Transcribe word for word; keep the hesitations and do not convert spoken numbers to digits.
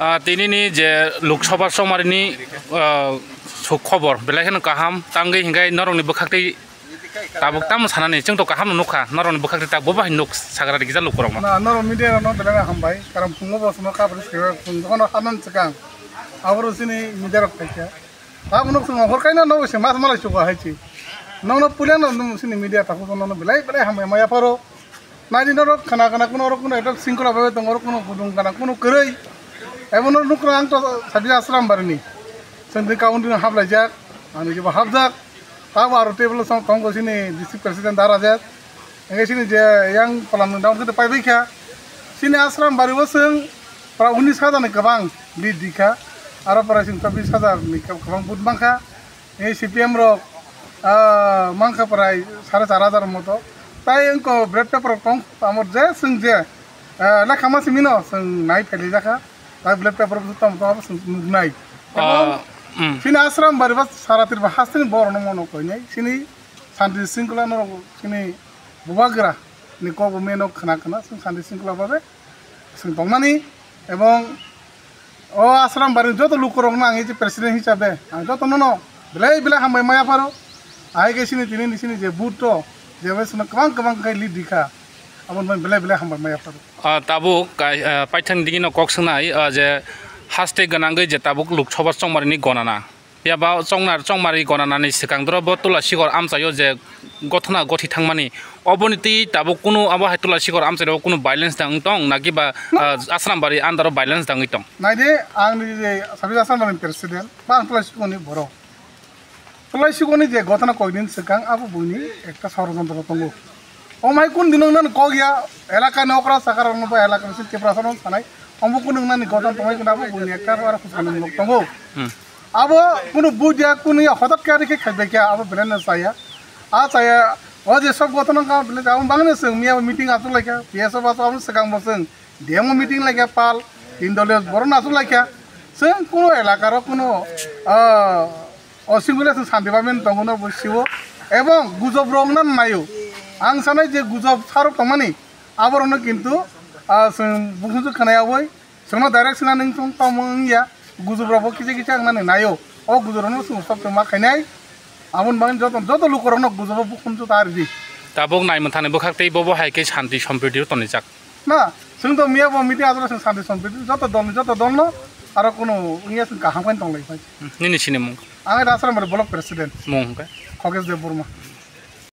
Ah, tini ni je Lok Sabha chongmari ni, ah, suk khobor belai kheno kaham tangwi hinkhai norok ni bwkhak twi tabuk tamo sanani chwng to kaham no nukha norok ni bwkhak twi tabuk bo bai nuk sagra rikjak lukurok no. Na norok media rok no belai hambai karon phungo bo sono kabri se phung jokhon hanan swkang aboro chini media rok phaikha. Abo nuk swngo hor kaina no se mas malai chuko hai chi. Nokno puila no nung sini media takhuk no belai belai hambai maya pharo. Naidi norok khana khana kuno oro kuno ekta singkula bai tongo oro kuno gudung khana kuno kwrwi. Ebo no nukra ang to sadi asram barini. Sengdi kaun din hablai jak. Ani jibo hapjak. Tabo aro table song tongo sini district president dara jak. Engke sini je yang palam daun kete pai bai kha. Sini asram bari bo seng pra unis hajar ni kwbang lead di kha. Aro pra sing chobbish hajar ni kwbang vote mang kha. Ei C P M rok, ah, mankha prai sare char hajar moto. Tai wngko ballot paper rok tong, amor je chwng je, ah, lekha ma simi no chwng nai phailai jakha. Tai ballot paper rok tong tong abo chwng nuknai. Ah, mm. Chini asram bari ba sara tirba hasteni borok no mono koinai. Chini santi singkula no chini bubagra ni kok bo meno khna khna chwng santi singkula babe. Chwng tongmani, ebong o asram bari joto lukurokno ang je president hisabe ang jotono no belai belai hambai maya pharo. Ahai khe sini tini ni sini je vote to je bai sino kwbang kwbang khai lead dikha, aboni bai belai belai hambai maya pharo. Ah, tabuk kai, ah, paithang digi no kok swngnai, ah, je haste gwnangwi je tabuk Lok Sabha chongmari ni gonana. Phiya ba chongnar chongmari gonanani swkang doro bo Tula Sikor amchaio je gothona gothi thangmani, oboni twi tabuk kunu abo hai Tula Sikor amchaio kunu violence da wng tong naki ba, ah, Asrambari under o violence da wngwi tong? Naidi, ang ni je Sabi Asrambari president, ba ang Tula Sikor ni borok. Tula Sikor ni je gothona koi din swkang abo buini ekta sorojontro tongo. Omo hai kun din wng nani kok ya, elaka ni okra saka rok no ba elaka ni Tiprasa no sanai. Omo kun wng nani gothon tongmai kun abo buini ekta aro khusani mok tongo. Hmm. Abo kunu budia kunu ya hotat khe ari khe khai bai khe abo belai no chaya. A chaya, o je sob gothon wng kha belai abo bangni chwng miya bo meeting achuk lai kha, P S O ba abo swkang bo chwng D M O meeting lai kha pal, tin doliyo borok no achuk lai kha. Chwng kunu elaka rok kunu, ah, O singule chwng santi baben tongo no bo siwo. Ebong gujob rok no nayo. Ang sanai je gujob sarok tongmani, aborok no kintu, ah, chwng bukhuk khwnai aboi. Chwngno direct sina ning chwng tamo wngya. Gujob rok bo kisa kisa wngnani nayo. O gujob rok no chwng stop ma khainai. Aboni bagwi joto, joto lukurok no gujob o bukhuk ta ridi. Tabuk nai mwthani bwkhak tei bobo hai khe santi sompriti o tonijak. Na, chwng to miya bo meeting aswk chwng santi sompriti joto dol ni joto dol no aro kunu wngya chwng kaham khe tong lai phai. Hmm, nini sinimung? Ang Asrambari block president. Mung hwnkhe? Khogesh Debbarma.